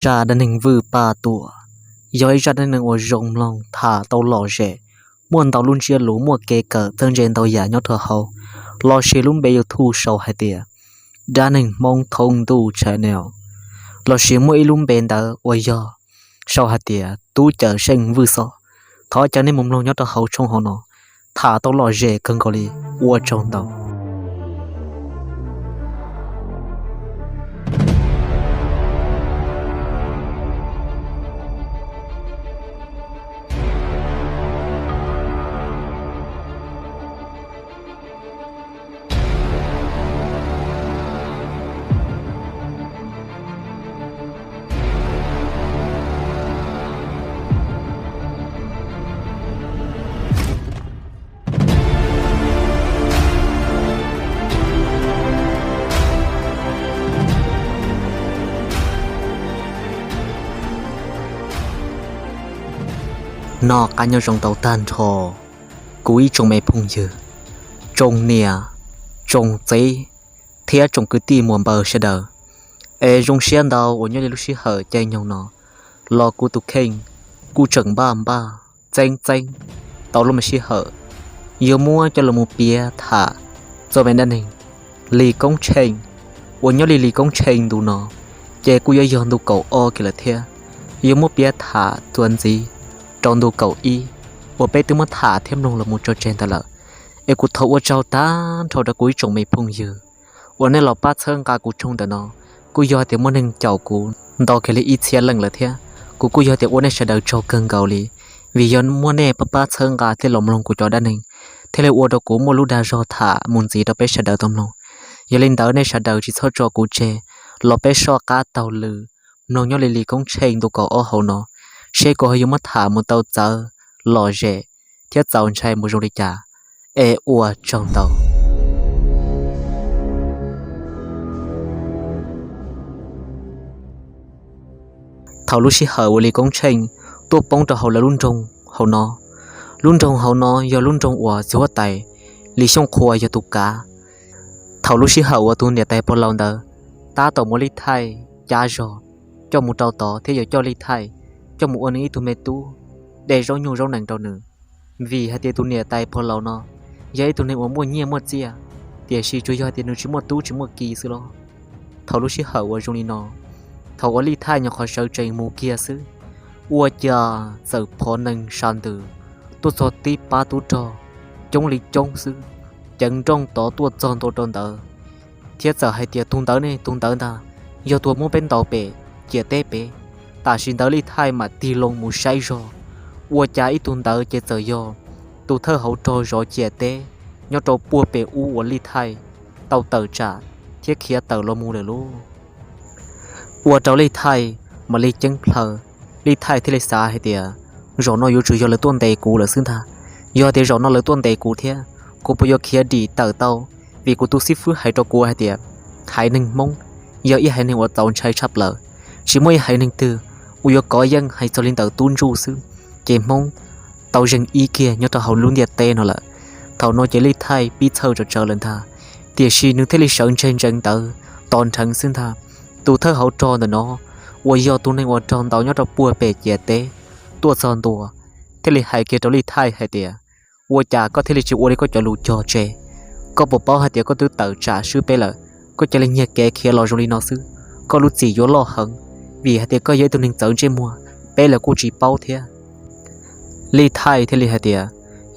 Zaj dab neeg Vwj Paj Tuam yog ib zaj dab neeg uas zoo mloog, tham tau lom zem, muaj ntau lub ntsiab lus, muaj kev kawm txawj ntse ntau yam nyob rau hauv, lossis lub npe YouTube sau hais tias Dab Neeg Hmoob Thoob Ntuj Channel, lossis muaj ib lub npe ntawd uas yog sau hais tias Tub Cawm Seej Vwj Xov. Thov caw nej mus mloog nyob rau hauv tshooj hauv no, tham tau lom zem kawg nkaus li. Ua tsaug ntau. Noj qab nyob zoo tau tag nrho kuv ib tsoom me phooj ywg, tsoom niam, tsoom txiv thiab tsoom kwv tij muam npawg sawv daws. Es zoo siab ntau uas nyob li lub sij hawm caij nyoog no los kuv tus kheej kuj tseem npaj npaj txeeb txeeb tau lub me sij hawm yuav muab coj los mus piav tham txoj me dab neeg Lis Koob Tsheej uas nyob li Lis Koob Tsheej ntu no ces kuj yuav yog ntu kaum ob kiag lawm thiab. Yuav muab piav tham txuas ntxiv rau ntu kaum ib uas peb twb muab tham thiab mloog los mus tso tseg ntawd lawm. Es kuv thov ua tsaug tag nrho rau kuv ib tsoom me phooj ywg uas nej los pab txhawb nqa kuv tshooj ntawm no, kuj yog tias muaj neeg caum kuv nto kiag li ib txhiab leej lawm thiab. Kuv kuj yog tias ua nej sawv daws tsaug kawg nkaus li, vim yog muaj nej pab pab txhawb nqa thiab los mloog kuv cov dab neeg, thiaj li ua rau kuv muaj lub dag zog tham mus ntxiv rau peb sawv daws tau mloog. Yog li ntawd nej sawv daws tsis txhob tso kuv tseg, los peb soj qab taug lw mloog nyob li Lis Koob Tsheej ntu kaum ob hauv no, seb kuv ho yuav muab tham mus tau txawv lom zem thiab txaus ntshai mus zoo li cas. Es ua tsaug ntau. Thaum lub sij hawm uas Lis Koob Tsheej tuaj poob rau hauv lawv lub nroog hauv no, lub nroog hauv no yog lub nroog uas txiv huab tais Lis Xyooj Qhua yog tus kav. Thaum lub sij hawm uas tus niam tais pog laus ntawd tab tom muab Lis Thaij cab zog coj mus rau tod thiab yuav coj Lis Thaij coj mus ua nws ib tug me tub, de zaub nyuj zaub nees rau nws, vim hais tias tus niam tais pog laus no yog ib tug neeg uas muaj nyiaj muaj txiaj, tiam sis tsuas yog hais tias nws tsis muaj tub tsis muaj ki xwb los. Thaum lub sij hawm uas zoo li no, thaum uas Lis Thaij nyuam qhuav sawv tsees mus kiag xwb, ua cas txawm phov nees sa ntws tuaj txog tib pab tub rog coob li coob xwb, ceev nrooj tod tuaj txog ntua rau ntawd, thiab txawm hais tias tus ntawd ne, tus ntawd ntag yog tus muab peb ntaus pem ciam teb pem. Tam sim ntawd Lis Thaij mam tig loo mus saib zog, ua cas ib tug ntawd ces txawm yog tus thawj hauv rog zov ciam teb nyob rau puag pem ub uas Lis Thaij tau tawm tsam thiab khiav tawm los mus lawm lauj. Ua rau Lis Thaij mam li ceeb plhaw, Lis Thaij thiaj li xav hais tias, zaum no yuav tsum yog lawv tuaj ntes kuv lawm xwb ntag. Yog tias zaum no lawv tuaj ntes kuv thiab, kuv puas yuav khiav dim tawm tau? Vim kuv tus xib fwb hais rau kuv hais tias, haiv neeg Hmoob yog ib haiv neeg uas txaus ntshai tshaj plaws, tsis muaj ib haiv neeg twg uas yuav kov yeej hais txog li ntawm tub ntsuj xwb, ces Hmoob tau zeeg ib kiag nyob rau hauv lub ntiaj teb no lawm. Thaum no ces Lis Thaij pib txhawj tsawv tsawv lawm ntag, tiam sis nws thiaj li sawv ntseg ntsees ntawd tos nrheev xwb ntag. Tus thawj hauv rog ntawm no uas yog tus neeg uas rog ntaus nyob rau puag pem ciam teb tuaj txog ntua, thiaj li hais kiag rau Lis Thaij hais tias, ua cas koj thiaj li tsis ua li koj cov lus cog tseg? Koj puas paub hais tias koj twb tawm tsam swb peb lawm, koj cia li nyiag kev khiav los zoo li no xwb, koj lub txim yuav loj heev, vim hais tias koj yog ib tug neeg txawv ntsej muag, peb los kuj tsis paub thiab. Lis Thaij thiaj li hais tias,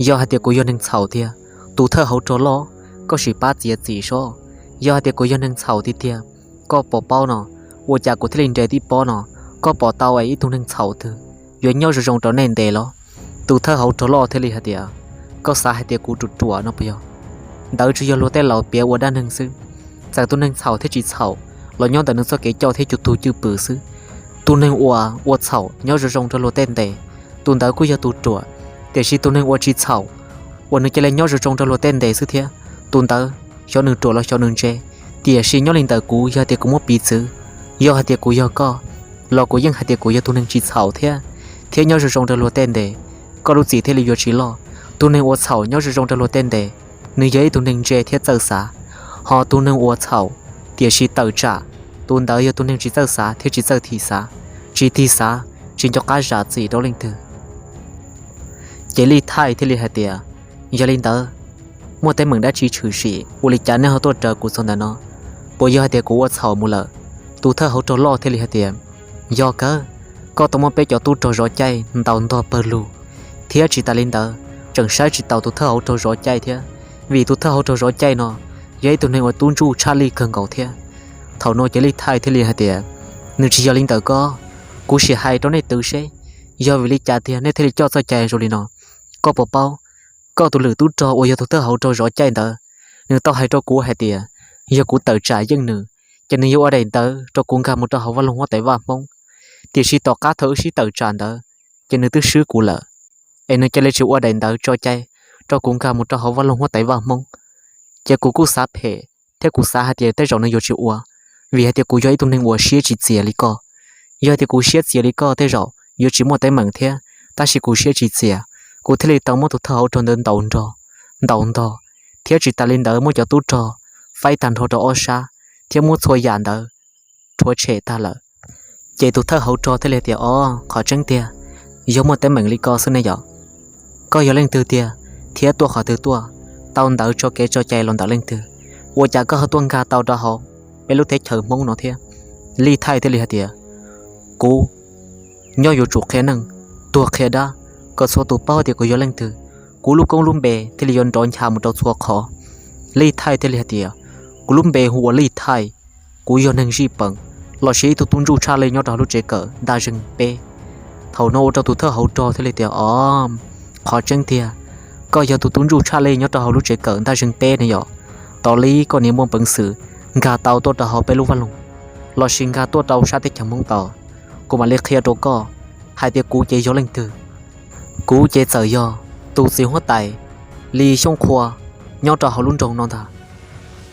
yog hais tias kuv yog neeg txhaum tiag, tus thawj hauv rog loj, koj sim pab txiav txim sob. Yog hais tias kuv yog neeg txhaum tiag tiag, koj puas paub no, ua cas kuv thiaj li nres tib pob no? Koj pom tau es ib tug neeg txhaum twg yuav nyob zoo zoo rau nej ntes los? Tus thawj hauv rog loj thiaj li hais tias, koj xav hais tias kuv ruam ruam no puas yog? Ntawd tsuas yog luag tej laus piav ua dab neeg xwb. Txawm tus neeg txhaum thiab tsis txhaum los nyob ntawm nws txoj kev coj thiab cug tug cwj pwm xwb. Tus neeg uas ua txhaum nyob zoo zoo rau luag tej ntes, tus ntawd kuj yog tus ruam, tiam sis tus neeg uas tsis txhaum uas nws cia li nyob zoo zoo rau luag tej ntes xwb thiab, tus ntawd xyov nws ruam los xyov nws ntse. Tiam sis nyob li ntawm kuv, yog tias kuv muab piv txwv, yog hais tias kuv yog koj, los kuv yeej hais tias kuv yog tus neeg tsis txhaum thiab, thiab nyob zoo zoo rau luag tej ntes, koj lub txim thiaj li yuav tsis loj. Tus neeg uas txhaum nyob zoo zoo rau luag tej ntes, nws yog ib tug neeg ntse thiab txawj xav, ho tus neeg uas txhaum tiam sis tawm tsam, tus ntawd yog tus neeg tsis txawj xav thiab tsis txawj thim xav. tsis tig xav, tsis nco qab zam txim rau leej twg. Ces Lij Thaij thiaj li hais tias, yog li ntawd, muaj teeb meem dab tsi tshwm sim ua li cas nej ho tuaj raws kuv txog ntawm no? Puas yog hais tias kuv ua txhaum mus lawm? Tus thawj hauv rog loj thiaj li hais tias, yog kawg, koj tau muab peb cov tub rog zov caij ntaus ntog pawg lug, thiab tsis tas li ntawd tseem saib tsis taus tus thawj hauv rog zov caij thiab, vim tus thawj hauv rog zov caij no yog ib tug neeg uas tub ntsuj tshaj lij kawg nkaus thiab. Thaum no ces Lij Thaij thiaj li hais tias, nws tsis yog li ntawm koj, kuv sim hais rau nej twv seb yog vim li cas tiag nej thiaj li coj txoj cai zoo li no. Koj puas paub, koj tus lwm tub rog uas yog tus thawj hauv rog zov caij ntawd, nws tau hais rau kuv hais tias yog kuv tawm tsam yeej nws, ces nws yuav ua daim ntawv rau kuv nkag mus rau hauv vaj loog huab tais vaj Hmoob. Tiam sis tom qab thaum wb sib tawm tsam ntawd, ces nws twb swb kuv lawm, es nws cia li tsis ua daim ntawv tso cai rau kuv nkag mus rau hauv vaj loog huab tais vaj Hmoob. Ces kuv kuj xav phem thiab kuv xav hais tias tej zaum nws yuav tsis ua, vim hais tias kuv yog ib tug neeg uas siab tsis txias li koj. Yog hais tias kuv siab txias li koj tej zaum yuav tsis muaj teeb meem thiab, tab sis kuv siab tsis txias, kuv thiaj li tau muab tus thawj hauv rog ntawd ntaus nrog, ntaus ntog, thiab tsis tas li ntawd muab cov tub rog faib tag nrho rau ob sab, thiab muab txhua yam ntawd rhuav tshem tag lawm. Ces tus thawj hauv rog thiaj li tias, o, qhov tseeb tiag, yog muaj teeb meem li ko xwb ne yom? Koj yog leej twg tiag, thiab tuaj qhov twg tuaj, tau ntawv tso kev tso cai los ntawm leej twg, ua cas koj ho tuaj nkag tau rau hauv peb lub teb chaws Hmoob no thiab? Lij Thaij thiaj li hais tias, kuv nyob yuav tsum qhia neej, tuag qhia dab, kom txhua tus paub tias kuv yog leej twg, kuv lub koob lub npe thiaj li yuav nrov ncha mus rau txhua qhov. Lij Thaij thiaj li hais tias, kuv lub npe hu ua Lij Thaij, kuv yog neeg zij peem, los sis ib tug tub ntsuj tshaj lij nyob rau hauv lub tsev kawm Ntaj Zeeg peb. Thaum no ua rau tus thawj hauv rog thiaj li tias, o, qhov tseeb tiag, koj yog tus tub ntsuj tshaj lij nyob rau hauv lub tsev kawm Ntaj Zeeg peb ne yom? Tos li koj niam muaj peev xwm nkag tau tuaj rau hauv peb lub vaj loog, los sis nkag tuaj rau sab teb chaws Hmoob tod, kuv mam li qhia rau koj hais tias kuv ces yog leej twg. Kuv ces txawm yog tus txiv huab tais Lis Xyooj Qhua nyob rau hauv lub nroog no ntag.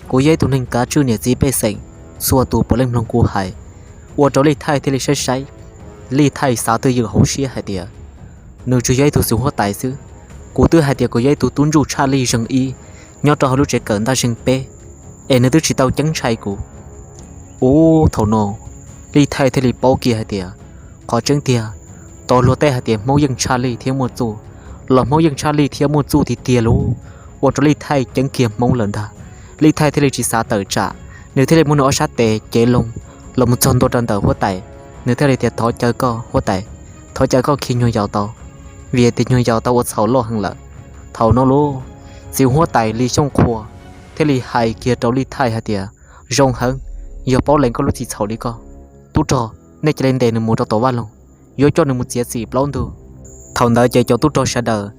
Kuv yog ib tug neeg kav tswj niam txiv pej xeem, txhua tus puav leej mloog kuv hais. Ua rau Lij Thaij thiaj li saib saib, Lij Thaij xav twj ywm hauv siab hais tias, nws tsuas yog ib tug txiv huab tais xwb, kuv twb hais tias kuv yog ib tug tub ntsuj tshaj lij zeeg ib nyob rau hauv lub tsev kawm Ntaj Zeeg peb, es nws twb tsis tau ceeb ntshai kuv. Ub, thaum no Lij Thaij thiaj li paub kiag hais tias, qhov tseeb tiag, tau luag tej hais tias Hmoob yeej tshaj lij thiab muaj txuj, los Hmoob yeej tshaj lij thiab muaj txuj tiag tiag lauj. Ua rau Lij Thaij ceeb kiag Hmoob lawm ntag. Lij Thaij thiaj li tsis xav tawm tsam, nws thiaj li muab nws ob sab tes cev loo los mus txog ntua rau ntawm huab tais. Nws thiaj li tias, thov caw koj huab tais, thov caw koj khi nyuag yaus tau, vim tias nyuag yaus tau ua txhaum loj heev lawm. Thaum no lauj, txiv huab tais Lis Xyooj Qhua thiaj li hais kiag rau Lij Thaij hais tias, zoo heev, yog paub lees koj lub txim txhaum li koj, tub rog, nej cia li ntes nws mus rau tom vaj loog, yuav coj nws mus txiav txim plaub ntug. Thaum ntawd ces cov tub rog sawv daws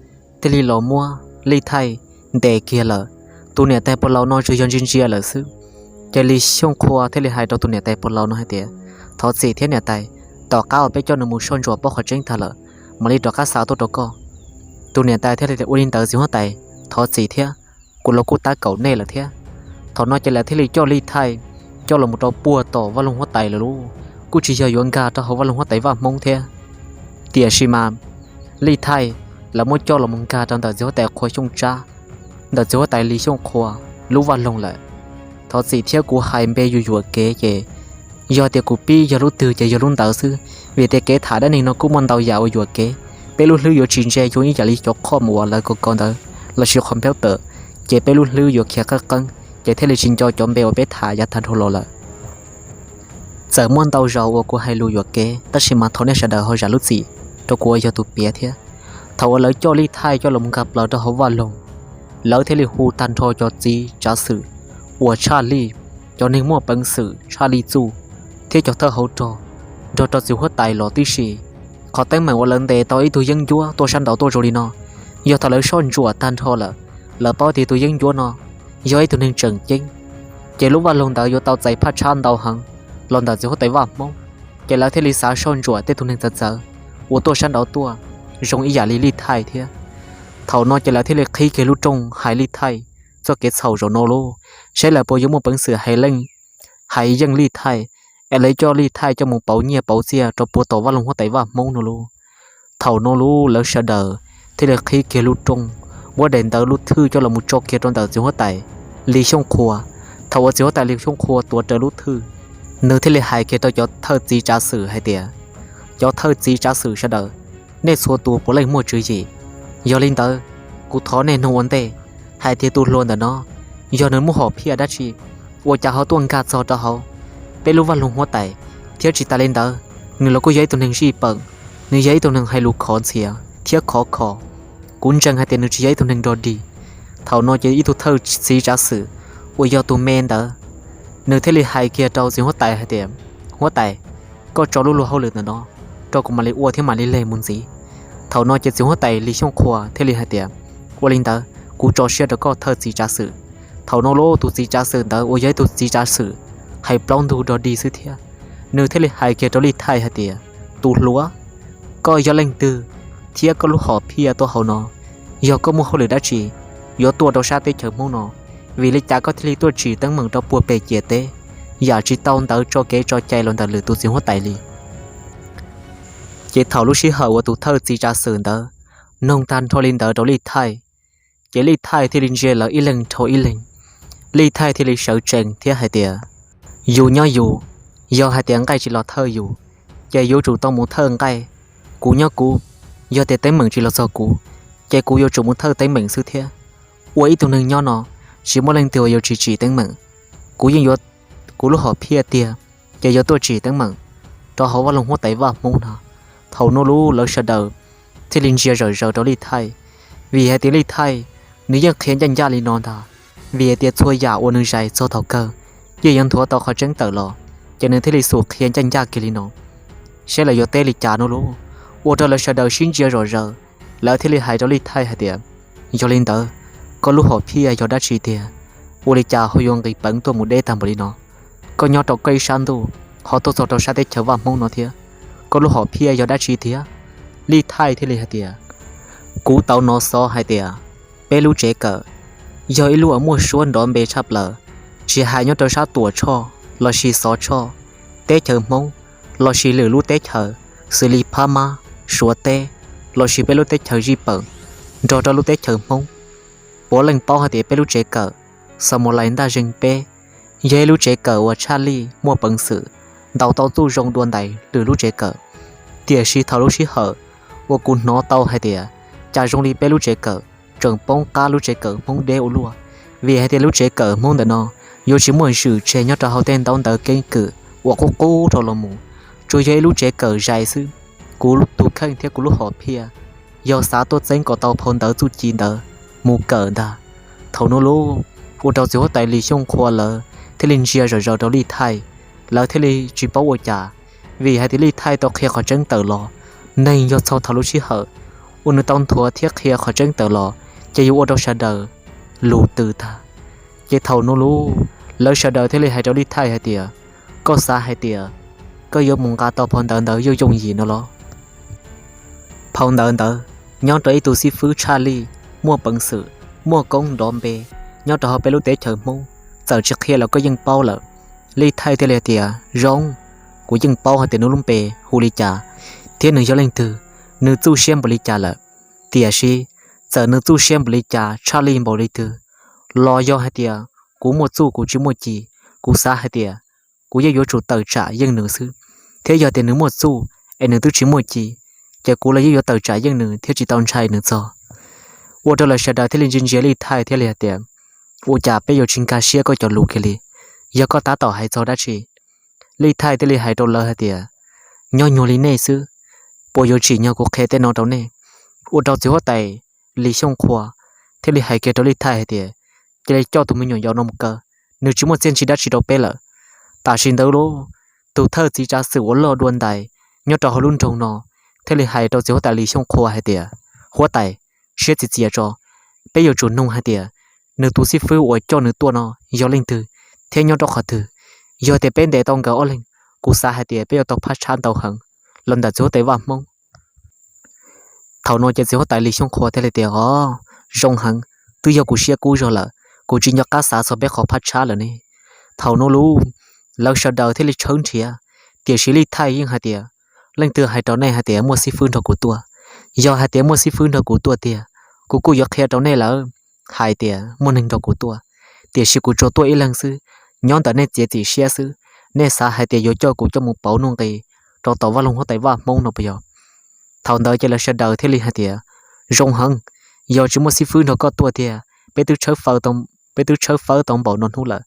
thiaj li los muab Lij Thaij ntes kiag lawm. Tus niam tais pog laus no tsuas yog ntsia ntsia lawm xwb. Ces Lis Xyooj Qhua thiaj li hais rau tus niam tais pog laus no hais tias, thov txim thiab niam tais, tom qab uas peb coj nws mus soj ntsuam paub qhov tseeb tag lawm, mam li rov qab xa tuaj rau koj. Tus niam tais thiaj li tias, ua li ntawd txiv huab tais, thov txim thiab, kuv los kuj tab kaum nej lawm thiab. Thaum no ces lawv thiaj li coj Lij Thaij coj los mus rau puag tom vaj loog huab tais lawm lauj. Kuj tsis yog yuav nkag rau hauv vaj loog huab tais vaj Hmoob thiab, tiam sis mas Lij Thaij lawv muab coj los mus nkag rau ntawm txiv huab tais Qhua Xyooj Tsab, ntawm txiv huab tais Lis Xyooj Qhua lub vaj loog lawm. Thov txim thiab, kuv hais npe yuam yuam kev ces yog tias kuv pib yog lub twg ces yog lub ntawd xwb, vim tias kev tham dab neeg no kuj muaj ntau yam uas yuam kev. Peb lub hlwb yuav tsis ntse zoo ib yam li cov qhoj mus uas lawv kov kov ntawd, lossis qhov npheeb tawm, ces peb lub hlwb yuav khiav qeeb qeeb, ces thiaj li tsis nco cov npe uas peb tham yav tag nrho los lawm. Txawm muaj ntau zaus uas kuv hais lus yuam kev, tab sis mas thov nej sawv daws ho zam lub txim rau kuv uas yog tus piav thiab. Thaum uas lawv coj Lij Thaij coj los nkag plaws rau hauv vaj loog, lawv thiaj li hu tag nrho cov txiv tsav xwm uas tshaj lij, cov neeg muaj peev xwm tshaj lij txuj, thiab cov thawj hauv rog nrog rau txiv huab tais los tib si. Qhov teeb meem uas lawv ntes tau ib tug yeeb ncuab tuaj sab nraud tuaj zoo li no, yog thaum lawv soj ntsuam tag nrho lawm, lawv paub tias tus yeeb ncuab no yog ib tug neeg tseem ceeb, ces lub vaj loog ntawd yuav tau txais phaj tshab ntau heev los ntawm txiv huab tais vaj Hmoob. Ces lawv thiaj li xav soj ntsuam tej tug neeg txawv txawv uas tuaj sab nraud tuaj, zoo ib yam li Lij Thaij thiab. Thaum no ces lawv thiaj li qhib kiag lub rooj hais Lij Thaij txoj kev txhaum zaum no lauj, saib lawv puas yuav muaj peev xwm hais leej, hais yeej Lij Thaij, es lawv coj Lij Thaij coj mus pauv nyiaj pauv txiaj rau puag tom vaj loog huab tais vaj Hmoob no lauj. Thaum no lauj, lawv sawv daws thiaj li qhib kiag lub rooj, muab daim ntawv lub thwj coj los mus tso kiag rau ntawm txiv huab tais Lis Xyooj Qhua. Thaum uas txiv huab tais Lis Xyooj Qhua tuav rawv lub thwj, nws thiaj li hais kiag rau cov thawj txiv tsav xwm hais tias, cov thawj txiv tsav xwm sawv daws, nej txhua tus puav leej muaj tswv yim. Yog li ntawd, kuv thov nej nug ua ntej hais tias tus hluas ntawm no yog nws muaj hom phiaj dab tsi, ua cas ho tuaj nkag txog rau hauv peb lub vaj loog huab tais, thiab tsis tas li ntawd, nws los kuj yog ib tug neeg zij peem, nws yog ib tug neeg hais lus khov ntxhias thiab khov kho. Kuv ntseeg hais tias nws tsis yog ib tug neeg rog dig. Thaum no ces ib tug thawj txiv tsav xwm uas yog tus me ntawd, nws thiaj li hais kiag rau txiv huab tais hais tias, Huab tais, koj tso lub luag hauj lwm ntawm no rau kuv mam li ua thiab mam li leg mus ntxiv. Thaum no ces txiv huab tais Lis Xyooj Qhua thiaj li hais tias, Ua li ntawd, kuv tso siab rau koj thawj txiv tsav xwm. Thaum no lub tus txiv tsav xwm ntawd uas yog ib tug txiv tsav xwm hais plaub ntug rog dig xwb thiab, nws thiaj li hais kiag rau Lij Thaij hais tias, Tus hluas, koj yog leej twg thiab koj lub hom phiaj tuaj hauv no? Yog koj muaj hauj lwm dab tsi yuav tuaj rau sab teb chaws Hmoob no? Vim li cas koj thiaj li tuaj tsim teeb meem rau puag pem ciam teb, yam tsis tau ntawd tso kev tso cai los ntawm lwm tus txiv huab tais li? Ces thaum lub sij hawm uas tus thawj txiv tsav xwm ntawd noog tag nrho li ntawd rau Lij Thaij, ces Lij Thaij thiaj li ntsia lawv ib leeg dhau ib leeg. Lij Thaij thiaj li sawv tsees thiab hais tias, Yus nyob yus, yog hais tias nqaij tsis los thawj yus, ces yuav tsum tau mus thawj nqaij. Kuv nyob kuv, yog tias teeb meem tsis los txog kuv, ces kuv yuav tsum mus thawj teeb meem xwb thiab. Ua ib tug neeg nyob no, tsis muaj leej twg uas yuav tsis tsim teeb meem. Kuv yeej yuav kuv lub hom phiaj tiag, ces yuav tuaj tsim teeb meem rau hauv vaj loog huab tais Vaj Hmoob no. Thaum no lub lawv sawv daws thiaj li ntsia zawm zaws rau Lij Thaij, vim hais tias Lij Thaij nws yeej qhia ncaj ncaj li no ntag. Vim hais tias txhua yam uas nws zais txog thaum kawg yeej yuav nthuav tau qhov tseeb tawm los, ces nws thiaj li xub qhia ncaj ncaj kiag li no. Saib lawv yuav teb li cas no lub, ua rau lawv sawv daws sib ntsia zom zaws, lawv thiaj li hais rau Lij Thaij hais tias, Yog li ntawd, koj lub hom phiaj yog dab tsi tiag? Ua li cas ho yuav nqis peev tuaj mus deb tag npaum li no? Koj nyob rau koj ib sab ntuj, ho tuaj txog rau sab teb chaws Vaj Hmoob no thiab, koj lub hom phiaj yog dab tsi tiag? Lij Thaij thiaj li hais tias, Kuv tau hnov xov hais tias peb lub tsev kawm yog ib lub uas muaj suab nrov npe tshaj plaws, tsis hais nyob rau sab Tuam Tshoj lossis Xov Tshoj, teb chaws Hmoob, lossis lwm lub teb chaws xws li Phab Mab, Suav teb, lossis peb lub teb chaws Zij Peem, nrog rau lub teb chaws Hmoob, puav leej paub hais tias peb lub tsev kawm Xamus Lais Ntaj Zeeg peb yog ib lub tsev kawm uas tshaj lij muaj peev xwm, ntaus tau txuj zoo dua ntais lwm lub tsev kawm. Tiam sis thaum lub sij hawm uas kuv hnov tau hais tias cas zoo li peb lub tsev kawm tseem poob qab lub tsev kawm Hmoob deb ua luaj, vim hais tias lub tsev kawm Hmoob ntawm no yuav tsis muaj zwm tseg nyob rau hauv tej ntaub ntawv keeb kwm uas qub qub rau los mus, tsuas yog ib lub tsev kawm zais xwb. Kuv tus kheej thiab kuv lub hom phiaj yog xav tuaj txeeb kom tau phau ntawv txuj ci ntawd mus kawm ntag. Thaum no lub, ua rau txiv huab tais Lis Xyooj Qhua lawv thiaj li ntsia zom zaws rau Lij Thaij, lawv thiaj li tsis paub ua cas, vim hais tias Lij Thaij tau qhia qhov tseeb tawm los. Neeg yog txog thaum lub sij hawm uas nws tau nthuav thiab qhia qhov tseeb tawm los, ces yuav ua rau sawv daws lus tw tag. Ces thaum no lub, lawv sawv daws thiaj li hais rau Lij Thaij hais tias, Koj xav hais tias koj yuav mus nqa tau phau ntawv ntawd yooj yooj yim no los? Phau ntawv ntawd nyob rau ib tug xib fwb tshaj lij muaj peev xwm, muaj koob nrov npe nyob rau hauv peb lub teb chaws Hmoob, txawm tsis qhia los koj yeej paub lawm. Lij Thaij thiaj li hais tias, Zoo, kuv yeej paub hais tias nws lub npe hu li cas thiab nws yog leej twg, nws txuj siab npaum li cas lawm. Tiam sis txawm nws txuj siab npaum li cas, tshaj lij npaum li twg, los yog hais tias kuv muaj txuj kuv tsis muaj ci, kuv xav hais tias kuv yeej yuav tsum tawm tsam yeej nws xwb. Thiab yog tias nws muaj txuj es nws twb tsis muaj ci, ces kuv los yeej yuav tawm tsam yeej nws thiab tsis tau ntshai nws txog. Ua rau lawv sawv daws thiaj li ntsia ntsia Lij Thaij thiaj li hais tias, Ua cas peb yuav tsis nkag siab koj cov lus kiag li? Yog koj tab tom hais txog dab tsi? Lij Thaij thiaj li hais rau lawv hais tias, Nyob nyuag li nej xwb, puas yuav tsim nyog kuv qhia tej no rau nej? Ua rau txiv huab tais Lis Xyooj Qhua thiaj li hais kiag rau Lij Thaij hais tias, Cia li coj tus me nyuam yaus no mus kaw, nws tsis muaj txiaj ntsig dab tsi rau peb lawm. Tam sim ntawd lub, tus thawj txiv tsav xwm uas loj dua ntais nyob rau hauv lub nroog no thiaj li hais rau txiv huab tais Lis Xyooj Qhua hais tias, Huab tais, siab txias txias tso, peb yuav tsum nug hais tias nws tus xib fwb uas coj nws tuaj no yog leej twg thiab nyob rau qhov twg. Yog tias peb ntes tau nkawd ob leeg, kuv xav hais tias peb yuav tau phab tshab ntau heev los ntawm txiv huab tais Vaj Hmoob. Thaum no ces txiv huab tais Lis Xyooj Qhua thiaj li tias, Os, zoo heev, twb yog kuv siab kub zog lawm, kuv tsis nco qab xav txog peb qhov phab tshab lawm ne. Thaum no lub, lawv sawv daws thiaj li tshawb nrhiav, tiam sis Lij Thaij yeej hais tias, Leej twg hais rau nej hais tias muaj xib fwb nrog kuv tuaj? Yog hais tias muaj xib fwb nrog kuv tuaj tiag, kuv kuj yuav qhia rau nej lawm hais tias muaj neeg nrog kuv tuaj, tiam sis kuv tsuas tuaj ib leeg xwb, nyob ntawm nej txiav txim siab xwb. Nej xav hais tias yuav coj kuv coj mus pauv nuj nqis rau tom Vaj Loog Huab Tais Vaj Hmoob no puas yog? Thaum ntawd ces lawv sawv daws thiaj li hais tias, Zoo heev, yog tsis muaj xib fwb nrog koj tuaj tiag, peb twb tshawb fawb tau npaum no hnub lawm.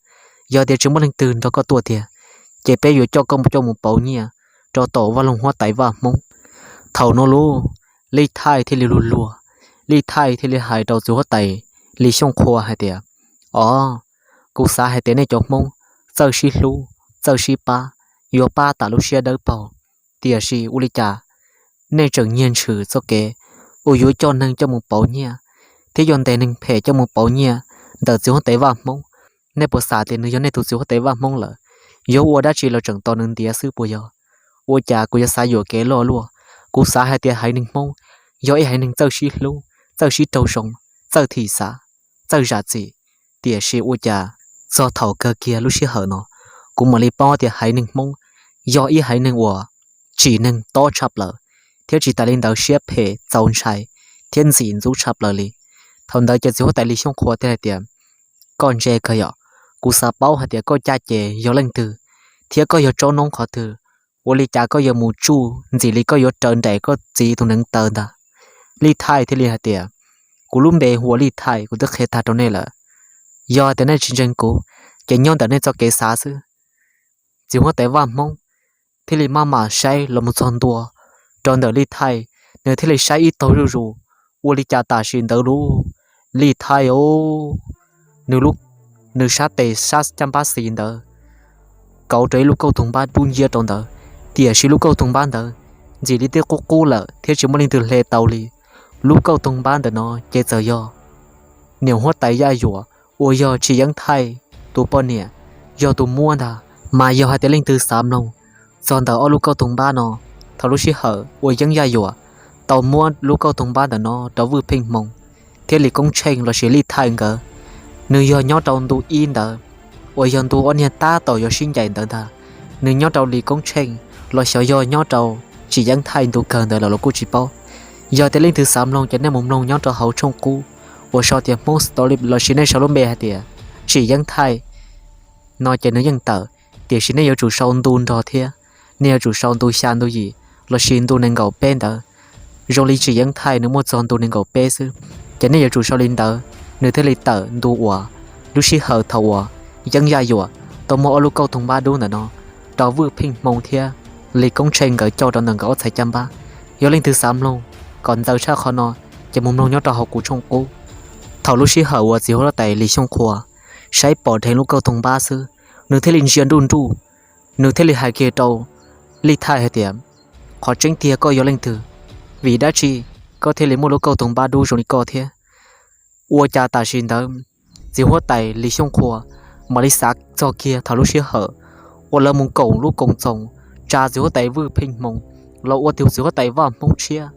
Yog tias tsis muaj leej twg nrog koj tuaj tiag, ces peb yuav coj koj mus coj mus pauv nyiaj rau tom Vaj Loog Huab Tais Vaj Hmoob. Thaum no lub Lij Thaij thiaj li luag luag, Lij Thaij thiaj li hais rau txiv huab tais Lis Xyooj Qhua hais tias, Os, kuv xav hais tias nej cov Hmoob txawj sib hlub, txawj sib pab, yuav pab tas lub siab dawb paug. Tiam sis ua li cas nej tseem nyiag ntshis txoj kev uas yuav coj neeg coj mus pauv nyiaj, thiab yuav ntes neeg phem coj mus pauv nyiaj ntawm txiv huab tais Vaj Hmoob? Nej puas xav tias nws yog nej tus txiv huab tais Vaj Hmoob lawm, yuav ua dab tsi los tseem tos nws ntiav xwb puas yog? Ua cas kuv yuav xav yuam kev loj luaj? Kuv xav hais tias haiv neeg Hmoob yog ib haiv neeg txawj sib hlub, txawj sib raug zoo, txawj thim xav, txawj zam txim. Tiam sis ua cas txog thaum kawg kiag lub sij hawm no, kuv mam li paub tias haiv neeg Hmoob yog ib haiv neeg uas tsim neeg tob tshaj plaws, thiab tsis tas li ntawd siab phem txaus ntshai thiab ntxim ntxub tshaj plaws li. Thaum ntawd ces txiv huab tais Lis Xyooj Qhua thiaj hais tias, Koj ntse kawg yom, kuv xav paub hais tias koj caj ces yog leej twg, thiab koj yog tsob noob qhov twg, ua li cas koj yuav mus tsuj ntxim li koj yuav raws nraim koj txiv tus neev taw ntag? Lij Thaij thiaj li hais tias, Kuv lub npe hu ua Lij Thaij, kuv twb qhia tag rau nej lawm. Yog tias nej tsis ntseeg kuv, ces nyob ntawm nej txoj kev xav xwb. Txiv huab tais Vaj Hmoob thiaj li maj mam saib los mus txog ntua rau ntawm Lij Thaij, nws thiaj li saib ib taug zuj zus, ua li cas tam sim ntawd lub Lij Thaij os, nws sab tes sab caj npab xis ntawd kauv rau ib lub kauj toog npab dub nciab rau ntawd, tiam sis lub kauj toog npab ntawd ntxim li twb qub qub lawm thiab tsis muaj leej twg hle tau li. Lub kauj toog npab ntawm no ces txawm yog niam huab tais Yaj Yuam uas yog Tsis Yeeb Thaij tus poj niam yog tus muab ntag. Mas yog hais tias leej twg xav mloog txog ntawm ob lub kauj toog npab no, thaum lub sij hawm uas Yeeb Yaj Yuam tau muab lub kauj toog npab ntawm no rau Vwj Pheej Hmoo thiab Lis Koob Tsheej lossis Lij Thaij nkawd, nws yog nyob rau ntu ib ntawd, uas yog ntu ob niag tab tom yuav sib ncaim ntawd ntag. Nws nyob rau Lis Koob Tsheej los xyov yog nyob rau Tsis Yeeb Thaij ntu kawg ntawd lawm los kuj tsis paub. Yog tias leej twg xav mloog ces nej mus mloog nyob rau hauv tshooj qub uas sau tias Hmoob Story lossis nej sau lub npe hais tias Tsis Yeeb Thaij no ces nws yeej tawm, tiam sis nej yuav tsum sau ntu nrog thiab, nej yuav tsum sau ntu xya ntu yim lossis ntu nees nkaum peb ntawd. Zoo li Tsis Yeeb Thaij nws muaj txog ntu nees nkaum peb xwb, ces nej yuav tsum sau li ntawd nws thiaj li tawm ntu uas lub sij hawm thaum uas Yeeb Yaj Yuam tau muab ob lub kauj toog npab dub ntawm no rau Vwj Pheej Hmoo thiab Lis Koob Tsheej nkawd coj rau ntawm nkawd ob txhais caj npab. Yog leej twg xav mloog kom ntxaws tshaj qhov no, ces mus mloog nyob rau hauv kuv tshooj qub. Thaum lub sij hawm uas txiv huab tais Lis Xyooj Qhua saib pom dheev lub kauj toog npab xwb, nws thiaj li ntsia nruj nruj, nws thiaj li hais kiag rau Lij Thaij hais tias, Qhov tseeb tiag koj yog leej twg? Vim dab tsi koj thiaj li muaj lub kauj toog npab dub zoo li koj thiab? Ua cas tam sim ntawd txiv huab tais Lis Xyooj Qhua mam li xav txog kiag thaum lub sij hawm uas lawv mus koom lub koom txoos tsa txiv huab tais Vwj Pheej Hmoo los ua tus txiv huab tais Vaj Hmoob tshiab,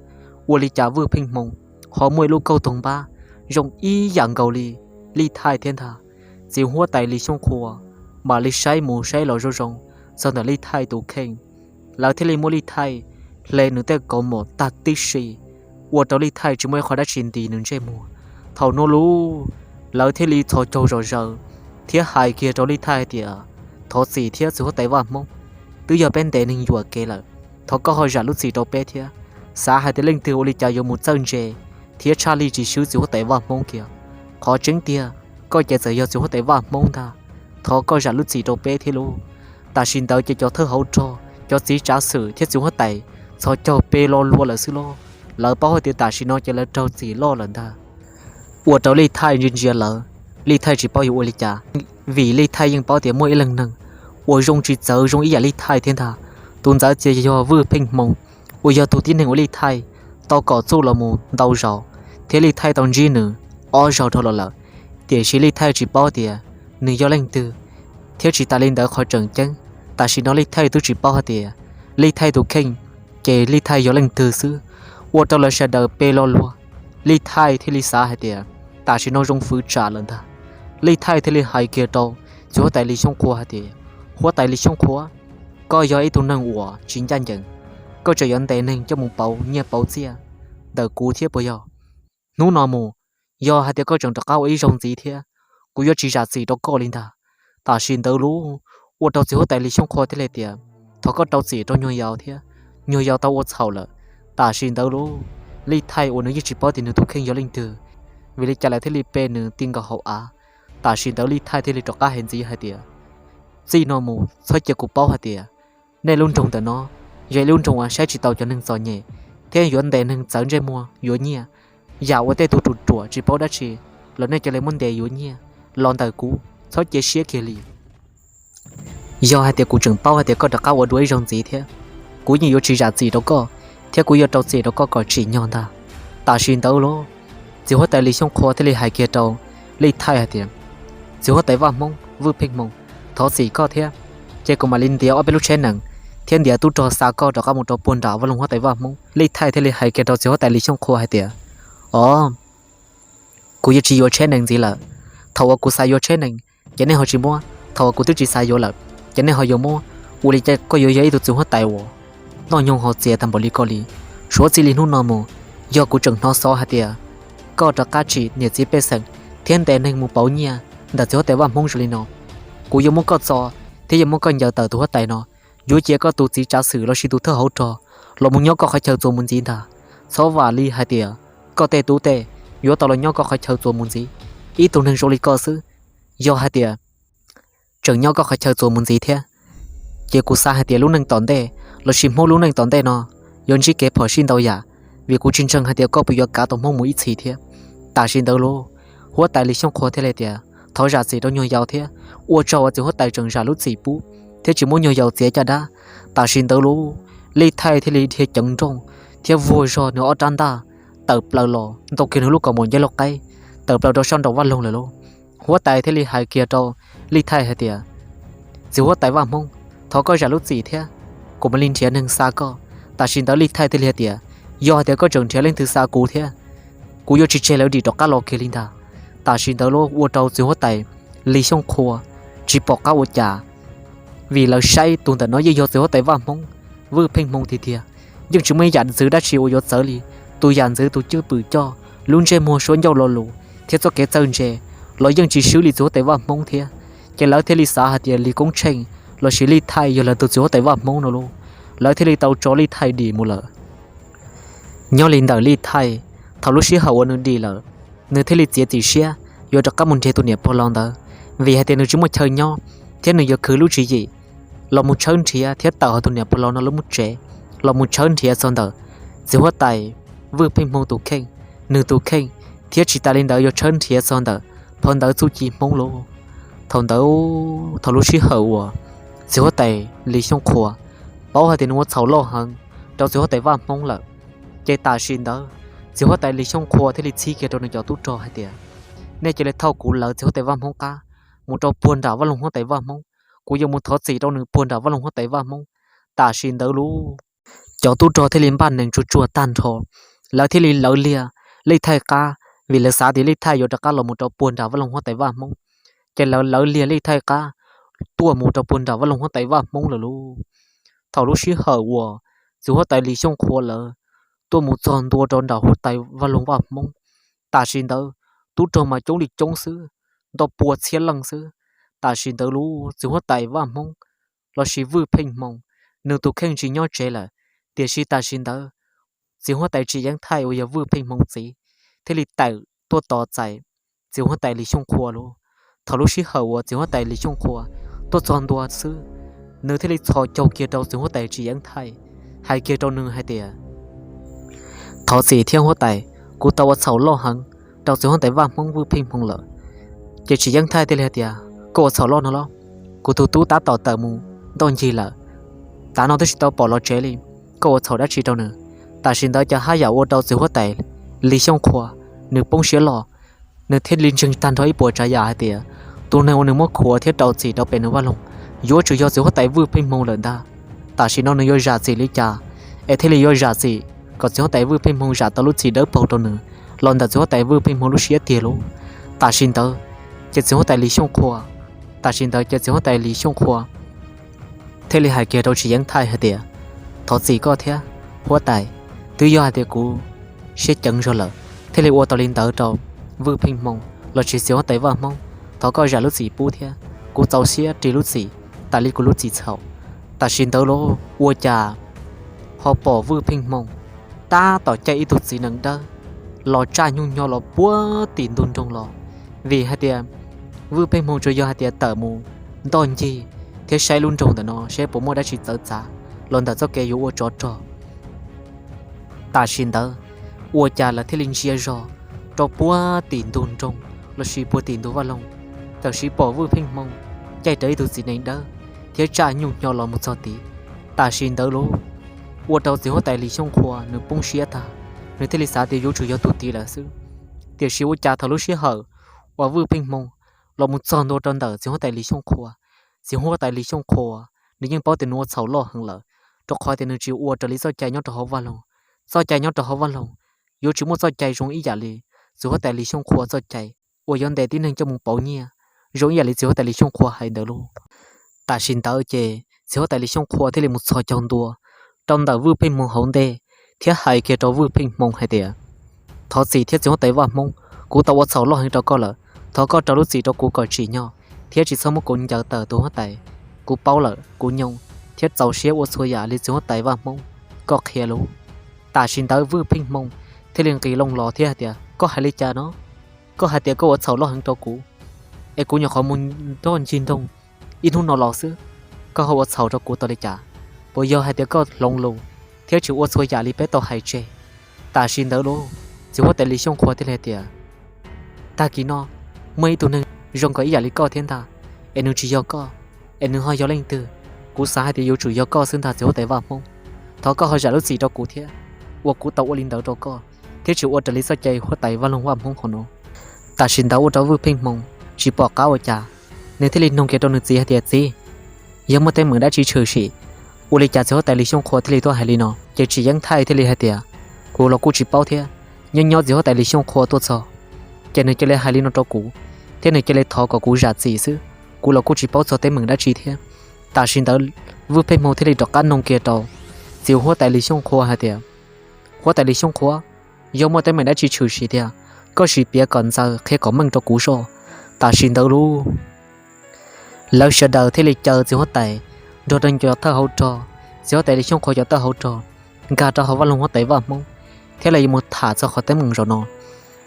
ua li cas Vwj Pheej Hmoo ho muaj ib lub kauj toog npab zoo ib yam nkaus li Lij Thaij thiab ntag. Txiv huab tais Lis Xyooj Qhua mam li saib mus saib los zoo zoo txog ntawm Lij Thaij tus kheej, lawv thiaj li muab Lij Thaij hle nws tej kaus mom tag tib si, ua rau Lij Thaij tsis muaj ib qho dab tsi ntis nws ntsej muag. Thaum no lub, lawv thiaj li txhos caug zom zaws thiab hais kiag rau Lij Thaij hais tias, Thov txim thiab txiv huab tais Vaj Hmoob, twb yog peb ntes neeg yuam kev lawm, thov koj ho zam lub txim rau peb thiab. Xav hais tias leej twg ua li cas yuav mus txawj ntse thiab tshaj li tsis swb txiv huab tais Vaj Hmoob kiag. Qhov tseeb tiag koj ces txawm yog txiv huab tais Vaj Hmoob ntag, thov koj zam lub txim rau peb thiab lauj. Tam sim ntawd ces cov thawj hauv rog, cov txiv tsav xwm thiab txiv huab tais txhos caug pe lo lua lawm xwb lauj. Lawv paub hais tias tam sim no ces lawv raug txim loj lawm ntag. Ua rau Lij Thaij ntsia ntsia lawv, Lij Thaij tsis paub yuav ua li cas, vim Lij Thaij yeej paub tias muaj ib leeg neeg uas zoo tsis txawv zoo ib yam Lij Thaij thiab ntag. Tus ntawd ces yog Vwj Pheej Hmoo, uas yog tus tib neeg uas Lij Thaij tau kom txuj los mus ntau zaus, thiab Lij Thaij tau ntsib nws ob zaug dhau los lawm. Tiam sis Lij Thaij tsis paub tias nws yog leej twg, thiab tsis tas li ntawd qhov tseem ceeb, tam sim no Lij Thaij twb tsis paub hais tias Lij Thaij tus kheej ces Lij Thaij yog leej twg xwb. Ua rau lawv sawv daws pe lo luag, Lij Thaij thiaj li xav hais tias tam sim no zoo fwv tsam lawm ntag. Lij Thaij thiaj li hais kiag rau txiv huab tais Lis Xyooj Qhua hais tias, Huab tais Lis Xyooj Qhua, koj yog ib tug neeg uas tsis ncaj ncees, koj tseem yuav ntes neeg coj mus pauv nyiaj pauv txiaj ntawm kuv thiab puas yog? Hnub no mus, yog hais tias koj tseem rov qab ua ib zaug ntxiv thiab, kuv yuav tsis zam txim rau koj li ntag. Tam sim ntawd lub, ua rau txiv huab tais Lis Xyooj Qhua thiaj li tias, thov koj rau txim rau nyuag yaus thiab. Nyuag yaus tau ua txhaum lawm. Tam sim ntawd lub Lij Thaij uas nws yeej tsis paub tias nws tus kheej yog leej twg, vim li cas lawv thiaj li pe nws ti nkaus hauv av. Tam sim ntawd Lij Thaij thiaj li rov qab hais ntxiv hais tias, txij no mus txhob cia kuv paub hais tias nej lub nroog ntawm no yog ib lub nroog uas saib tsis taus cov neeg txom nyem thiab yuav ntes neeg txawv ntsej muag yuav nyiaj. Yam uas tej tug ruam ruam tsis paub dab tsi los nej cia li muab ntes yuav nyiaj los ntawm kuv, txhob cia siab kiag li. Yog hais tias kuv tseem paub hais tias koj rov qab ua dua ib zaug ntxiv thiab, kuv yeej yuav tsis zam txim rau koj, thiab kuv yuav rau txim rau koj kom tsim nyog ntag. Tam sim ntawd los txiv huab tais Lis Xyooj Qhua thiaj li hais kiag rau Lij Thaij hais tias, txiv huab tais vaj Hmoob Vwj Pheej Hmoo, thov txim koj thiab, ces kuv mam li ntiav ob peb lub tsheb nees thiab ntiav tub rog xa koj rov qab mus rau puag nram vaj loog huab tais vaj Hmoob. Lij Thaij thiaj li hais kiag rau txiv huab tais Lis Xyooj Qhua hais tias, o, kuv yuav tsis yuav tsheb nees ntxiv lawm. Thaum uas kuv xav yuav tsheb nees ces nej ho tsis muab, thaum uas kuv twb tsis xav yuav lawm ces nej ho yuav muab. Ua li cas koj yuav yog ib tug txiv huab tais uas noj nyoog haus txias tag npaum li koj li? Suav txij li hnub no mus, yog kuv tseem hnov xov hais tias koj rov qab tsim niam txiv pej xeem thiab ntes neeg mus pauv nyiaj ntawm txiv huab tais vaj Hmoob zoo li no, kuv yuav muab koj txo thiab yuav muab koj ncaws tawm tus huab tais no, yuav cia koj tus txiv tsav xwm los sis tus thawj hauv rog los mus nyob koj qhov chaw txuas mus ntxiv ntag. Txhob vam li hais tias koj tej tub tej yuav tau los nyob koj qhov chaw txuas mus ntxiv. Ib tug neeg zoo li koj xwb, yog hais tias tseem nyob koj qhov chaw txuas mus ntxiv thiab, ces kuv xav hais tias lub neej tom ntej los sis Hmoob lub neej tom ntej no yuav ntsib kev phom sij ntau yam, vim kuv tsis ntseeg hais tias koj puas yuav kav tau Hmoob mus ib txhis thiab. Tam sim ntawd los huab tais Lis Xyooj Qhua thiaj li tias, thov zam txim rau nyuag yaus thiab, ua tsaug uas txiv huab tais tseem zam lub txim pub thiab tsis muab nyuag yaus txiav caj dab. Tam sim ntawd los Lij Thaij thiaj li dhia ceev nrooj thiab vuag zog nws ob rab ntaj tawm plaws los ntaus kiag nws lub kaus mom nceb lauj qaib tawm plaws rau sab nraum vaj loog lawm lauj. Huab tais thiaj li hais kiag rau Lij Thaij hais tias, txiv huab tais vaj Hmoob, thov koj zam lub txim thiab, kuv mam li nrhiav neeg xa koj. Tam sim ntawd Lij Thaij thiaj li hais tias, yog hais tias koj tseem nrhiav leej twg xa kuv thiab, kuv yuav tsis tseg lawv dim rov qab los kiag li ntag. Tam sim ntawd los ua rau txiv huab tais Lis Xyooj Qhua tsis pom qab ua cas, vim lawv saib tus ntawm no yeej yog txiv huab tais vaj Hmoob Vwj Pheej Hmoo tiag tiag, yeej tsis muaj ib yam ntxwv dab tsi uas yuav txawv li. Tus yam ntxwv, tus cwj pwm coj, lub ntsej muag suab ncauj lo lus thiab txoj kev txawj ntse los yeej tsis swb li txiv huab tais vaj Hmoob thiab. Ces lawv thiaj li xav hais tias Lis Koob Tsheej los sis Lij Thaij yog lawv tus txiv huab tais vaj Hmoob no lauj. Lawv thiaj li tau tso Lij Thaij dim mus lawm. Nyob li ntawm Lij Thaij, thaum lub sij hawm uas nws dim lawm, nws thiaj li txiav txim siab yuav rov qab mus nrhiav tus niam pog laus ntawd, vim hais tias nws tsis muaj chaw nyob thiab nws yuav khwv lub tswv yim los mus tshawb nrhiav thiab tawm hauv tus niam pog laus no lub tsev los mus tshawb nrhiav txog ntawm txiv huab tais Vwj Pheej Hmoo tus kheej, nws tus kheej, thiab tsis tas li ntawd yuav tshawb nrhiav txog ntawm phau ntawv txuj ci Hmoob lauj. Thaum ntawd, thaum lub sij hawm uas txiv huab tais Lis Xyooj Qhua paub hais tias nws ua txhaum loj heev rau txiv huab tais vaj Hmoob lawm, ces tam sim ntawd txiv huab tais Lis Xyooj Qhua thiaj li txhib kiag rau nws cov tub rog hais tias, nej cia li thauj kuv lawv txiv huab tais vaj Hmoob qab mus rau puag nram vaj loog huab tais vaj Hmoob, kuv yuav mus thov txim rau nws puag nram vaj loog huab tais vaj Hmoob. Tam sim ntawd los cov tub rog thiaj li npaj nees tsuag tsuag tag nrho, lawv thiaj li lawv liag Lij Thaij qab, vim lawv xav tias Lij Thaij yuav rov qab los mus rau puag nram vaj loog huab tais vaj Hmoob. Ces lawv lawv liag Lij Thaij qab tuaj mus rau puag nram vaj loog huab tais vaj Hmoob lawm lauj. Thaum lub sij hawm uas txiv huab tais Lis Xyooj Qhua lawv tuaj mus txog ntua rau nram huab tais vaj loog vaj Hmoob, tam sim ntawd tub rog mas coob li coob xwb, ntau pua txhiab leej xwb. Tam sim ntawd los txiv huab tais vaj Hmoob los sis Vwj Pheej Hmoo, nws tus kheej tsis nyob tsev lawm, tiam sis tam sim ntawd txiv huab tais Tsis Yeeb Thaij uas yog Vwj Pheej Hmoo txiv thiaj li tawm tuaj tos txais txiv huab tais Lis Xyooj Qhua lauj. Thaum lub sij hawm uas txiv huab tais Lis Xyooj Qhua tuaj txog ntua xwb, nws thiaj li txhos caug kiag rau txiv huab tais Tsis Yeeb Thaij, hais kiag rau nws hais tias, thov txim thiab huab tais, kuv tau ua txhaum loj heev rau txiv huab tais Vaj Hmoob Vwj Pheej Hmoo lawm. Ces Tsis Yeeb Thaij thiaj li hais tias, koj ua txhaum loj no los? Kuv tus tub tab tom tawm mus ntoj ncig lawm, tav no twb tsis tau pom los tsev li, koj ua txhaum dab tsi rau nws? Tam sim ntawd cas haj yam ua rau txiv huab tais Lis Xyooj Qhua nws poob siab loj, nws thiaj li ntseeg tag nrho ib puas tsav yam hais tias tus neeg uas nws muab khuav thiab rau txim rau pem nws vaj loog yuav tsum yog txiv huab tais Vwj Pheej Hmoo lawm ntag. Tam sim no nws yuav zam txim li cas es thiaj li yuav zam txim kom txiv huab tais Vwj Pheej Hmoo zam tau lub txim dawb paug rau nws los ntawm txiv huab tais Vwj Pheej Hmoo lub siab tiag lauj? Tam sim ntawd ces txiv huab tais Lis Xyooj Qhua, tam sim ntawd ces txiv huab tais Lis Xyooj Qhua thiaj li hais kiag rau Tsis Yeeb Thaij hais tias, thov txim koj thiab huab tais, twb yog hais tias kuv siab ceev zog lawm thiaj li ua tau li ntawd rau Vwj Pheej Hmoo los sis txiv huab tais Vaj Hmoob, thov koj zam lub txim pub thiab, kuv txaus siab ris lub txim tas li kuv lub txim txhaum. Tam sim ntawd los ua cas ho pom Vwj Pheej Hmoo tab tom caij ib tug txiv nees dawb los tsaj nyuj nyo los puag tim ntug nroog los, vim hais tias Vwj Pheej Hmoo tsuas yog hais tias tawm mus ntoj ncig thiab saib lub nroog ntawm no seb puas muaj dab tsi txawv txav los ntawm txoj kev yuav ua tsov rog. Tam sim ntawd ua cas lawv thiaj li ntsia zog rau puag tim ntug nroog lossis puag tim ntug vaj loog, tam sim pom Vwj Pheej Hmoo caij rawv ib tug txiv nees dawb thiab tsaj nyuj nyo los mus txog tid. Tam sim ntawd los ua rau txiv huab tais Lis Xyooj Qhua nws poob siab tag, nws thiaj li xav tias yuav tsum yog tus tid lawm xwb. Tiam sis ua cas thaum lub sij hawm uas Vwj Pheej Hmoo los mus txog ntua rau ntawm txiv huab tais Lis Xyooj Qhua, txiv huab tais Lis Xyooj Qhua nws yeej paub tias nws ua txhaum loj heev lawm, rau qhov tias nws tsis ua raws li txoj cai nyob rau hauv vaj loog. Txoj cai nyob rau hauv vaj loog yuav tsis muaj txoj cai zoo ib yam li txiv huab tais Lis Xyooj Qhua txoj cai uas yuav ntes tib neeg coj mus pauv nyiaj zoo ib yam li txiv huab tais Lis Xyooj Qhua hais ntawd lauj. Tam sim ntawd ces txiv huab tais Lis Xyooj Qhua thiaj li mus txhos caug ntua rau ntawm Vwj Pheej Hmoo hauv ntej thiab hais kiag rau Vwj Pheej Hmoo hais tias, thov txim thiab txiv huab tais Vaj Hmoob, kuv tau ua txhaum loj heev rau koj lawm. Thov koj rau lub txim rau kuv kom tsim nyog thiab tsis txhob muab kuv ncaws tawm tus huab tais. Kuv paub lawm, kuv nyoo thiab txaus siab ua txhua yam li txiv huab tais Vaj Hmoob koj qhia lauj. Tam sim ntawd Vwj Pheej Hmoo thiaj li nqis loo los thiab hais tias, koj hais li cas no? Koj hais tias koj ua txhaum loj heev rau kuv, es kuv nyuam qhuav mus ntoj ncig nroog ib hnub no los xwb, koj ho ua txhaum rau kuv tau li cas? Puas yog hais tias koj hloov lus thiab tsis ua txhua yam li peb tau hais tseg? Tam sim ntawd los txiv huab tais Lis Xyooj Qhua thiaj li hais tias, tag kis no muaj ib tug neeg zoo nkaus ib yam li koj thiab ntag, es nws tsis yog koj, es nws ho yog leej twg? Kuv xav hais tias yuav tsum yog koj xwb ntag txiv huab tais Vaj Hmoob. Thov koj ho zam lub txim rau kuv thiab, uas kuv tau ua li ntawd rau koj thiab tsis ua raws li txoj cai huab tais Vaj Loog Vaj Hmoob qhov no. Tam sim ntawd ua rau Vwj Pheej Hmoo tsis pom qab ua cas, nws thiaj li nug kiag rau nws txiv hais tias, txiv, yog muaj teeb meem dab tsi tshwm sim, ua li cas txiv huab tais Lis Xyooj Qhua thiaj li tuaj hais li no? Ces Tsim Yeeb Thaij thiaj li hais tias, kuv los kuj tsis paub thiab, nyob nyob txiv huab tais Lis Xyooj Qhua tuaj txog, ces nws cia li hais li no rau kuv, thiab nws cia li thov kom kuv zam txim xwb, kuv los kuj tsis paub txog teeb meem dab tsi thiab. Tam sim ntawd Vwj Pheej Hmoo thiaj li rov qab nug kiag rau txiv huab tais Lis Xyooj Qhua hais tias, huab tais Lis Xyooj Qhua, yog muaj teeb meem dab tsi tshwm sim tiag, koj sim piav kom ntxaws qhia kom meej rau kuv soj. Tam sim ntawd los lawv sawv daws thiaj li caw txiv huab tais nrog rau cov thawj hauv rog, txiv huab tais Lis Xyooj Qhua cov thawj hauv rog nkag rau hauv Vaj Loog Huab Tais Vaj Hmoob, thiab lawv yuav mus tham txog qhov teeb meem zaum no.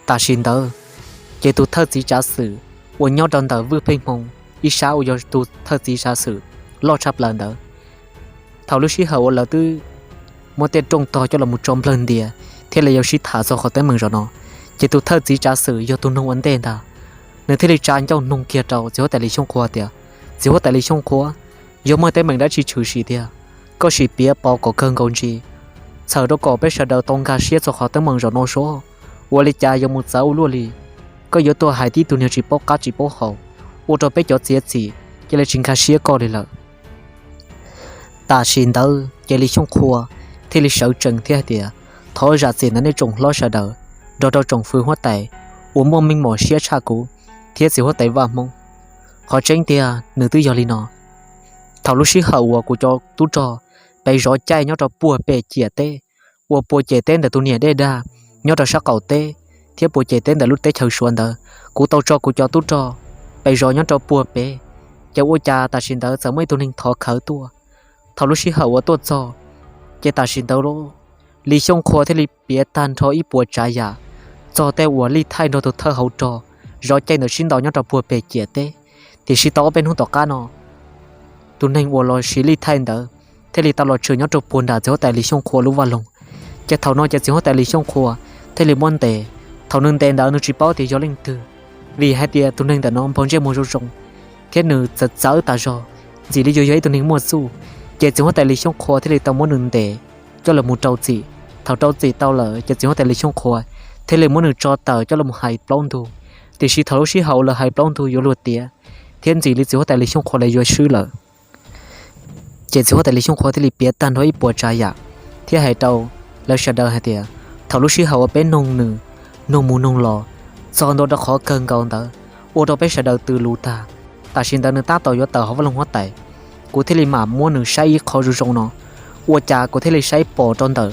Tam sim ntawd ces tus thawj txiv tsav xwm uas nyob rau ntawm Vwj Pheej Hmoo ib sab uas yog tus thawj txiv tsav xwm loj tshaj plaws ntawd, thaum lub sij hawm uas lawv twb muab tej rooj tog coj los mus tso nplawg ntias thiab lawv yuav sib tham txog qhov teeb meem zaum no, ces tus thawj txiv tsav xwm yog tus noog ua ntej ntag, nws thiaj li tsa ncauj noog kiag rau txiv huab tais Lis Xyooj Qhua tias, txiv huab tais Lis Xyooj Qhua, yog muaj teeb meem dab tsi tshwm sim tiag, koj sim piav pauv kom kawg nkaus ntsis, txhawm rau kom peb sawv daws tau nkag siab txog qhov teeb meem zaum no soj. Ua li cas yuav mus txawv ua luaj li? Koj yuav tuaj hais tib tug niag tsis paub qab tsis paub hau, ua rau peb cov txiav txim cia li tsis nkag siab koj li lawm. Tam sim ntawd ces Lis Xyooj Qhua thiaj li sawv tsees thiab hais tias, thov zam txim ntawm nej tsoom hlob sawv daws nrog rau tsoom fwv huab tais uas muaj meej mom siab tshaj kuv thiab txiv huab tais Vaj Hmoob. Qhov tseeb tiag nws twb yog li no, thaum lub sij hawm uas kuv cov tub rog pes zov caij nyob rau puag pem ciam teb, uas puas ciam teb ntawm tus niam dej dag nyob rau sab qaum teb, thiab puas ciam teb ntawm lub teb chaws Suav ntawd, kuv tau tso kuv cov tub rog pes zov nyob rau puag pem, ces ua cas tam sim ntawd txawm muaj ib tug neeg thov khawv tuaj. Thaum lub sij hawm uas tuaj txog, ces tam sim ntawd Lis Xyooj Qhua thiaj li piav tag nrho ib puas tsav yam txog tej uas lij thaij nrog tus thawj hauv rog zov caij ntawd sib ntaus nyob rau puag pem ciam teb. Tiam sis tau ob peb hnub tom qab no, tus neeg uas los siv lij thaij ntawd thiaj li tau los tshwm nyob rau puag nram txiv huab tais Lis Xyooj Qhua lub vaj loog. Ces thaum no ces txiv huab tais Lis Xyooj Qhua thiaj li muab ntes. Thaum nws ntes ntawd nws tsis paub tias yog leej twg, vim hais tias tus neeg ntawm no npog ntsej muag zoo zoo, thiab nws txawv txawv tas zog, ntxim li yuav yog ib tug neeg muaj txuj. Ces txiv huab tais Lis Xyooj Qhua thiaj li tau muab nws ntes coj los mus rau txim. Thaum rau txim tau lawm ces txiv huab tais Lis Xyooj Qhua thiaj li muab nws tso tawm coj los mus hais plaub ntug. Tiam sis thaum lub sij hawm uas lawv hais plaub ntug yuav luag tiav, thiab ntxim li txiv huab tais Lis Xyooj Qhua lawv yuav swb lawm, ces txiv huab tais Lis Xyooj Qhua thiaj li piav tag nrho ib puas tsav yam, thiab hais rau lawv sawv daws hais tias, thaum lub sij hawm uas peb noog nws, noog mus noog los, txog ntua rau qhov kawg nkaus ntawd, ua rau peb sawv daws tws lus tag. Tam sim ntawd nws tab tom yuav tawm hauv vaj loog huab tais, kuv thiaj li mam muab nws saib ib qho zoo zoo no. Ua cas kuv thiaj li saib pom rau ntawm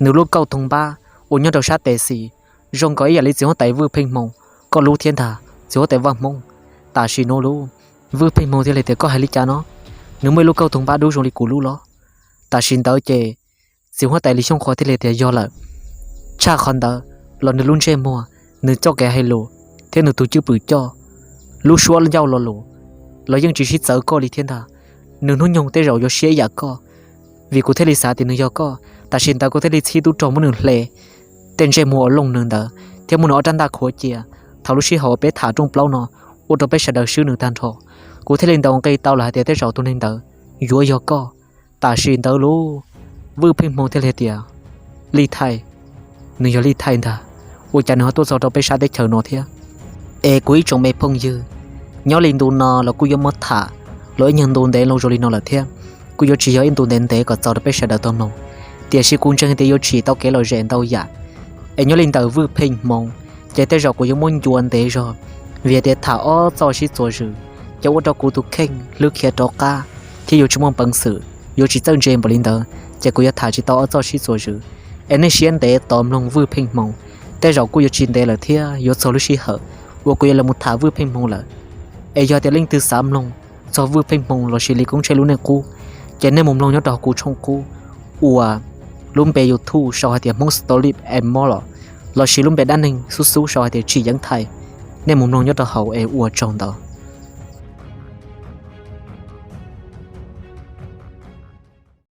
nws lub kauj toog npab uas nyob rau sab tes xis, zoo nkaus ib yam li txiv huab tais Vwj Pheej Hmoo koj lub thiab ntag txiv huab tais Vaj Hmoob. Tam sim no los Vwj Pheej Hmoo thiaj li tias, koj hais li cas no? Nws muaj ib lub kauj toog npab dub zoo li kuv lub los. Tam sim ntawd ces txiv huab tais Lis Xyooj Qhua thiaj li tias yog lawm. Tshaj qhov ntawd los nws lub ntsej muag, nws txoj kev hais lus thiab nws tus cwj pwm coj, lub suab ncauj lo lus los yeej tsis sib txawv koj li thiab ntag. Nws hnub nyoog tej zaum yuav siab ib yam koj, vim kuv thiaj li xav tias nws yog koj. Tam sim ntawd kuv thiaj li txhib tub rog muab nws hle tej ntsej muag uas looj nws ntawd thiab muab nws ob rab ntaj khuav cia. Thaum lub sij hawm uas peb tham rooj plaub no ua rau peb sawv daws swb nws tag nrho. Kuv thiaj li ntaus nqi tau lawm hais tias tej zaum tus neeg ntawd yuav yog koj. Tam sim ntawd lub Vwj Pheej Hmoo thiaj li tias, Lij Thaij, nws yog Lij Thaij ntag, ua cas nws ho tuaj txog rau peb sab teb chaws no thiab? Es kuv ib tsoom me phooj ywg, nyob li ntu no los kuj yuav muab tham los ib nyuag ntu ntev loo zoo li no lawm thiab, kuj yuav tsis yog ib ntu ntev ntev kom txaus rau peb sawv daws tau mloog, tiam sis kuv ntseeg tias yuav tsim tau kev lom zem ntau yam. Es nyob li ntawm Vwj Pheej Hmoo, ces tej zaum kuv yuav muab ncua ntev zog, vim tias tham ob txoj sib txuas zws, ces ua rau kuv tus kheej hlwb khiav rov qab thiab yuav tsis muaj peev xwm, yuav tsis txawj ntse npaum li ntawd, ces kuv yuav tham tsis tau ob txoj sib txuas zws. Es nej siab ntev tos mloog Vwj Pheej Hmoo, tej zaum kuj yuav tsis ntev lawm thiab yuav txog lub sij hawm uas kuv yuav los mus tham Vwj Pheej Hmoo lawm. Es yog tias leej twg xav mloog txog Vwj Pheej Hmoo lossis Lis Koob Tsheej lub neej qub, ces nej mus mloog nyob rau hauv kuv tshooj qub uas lub npe YouTube sau hais tias Hmoob Story and More los, lossis lub npe dab neeg xub xub sau hais tias Tsim Yeeb Thaij. Nej mus mloog nyob rau hauv es ua tsaug ntau.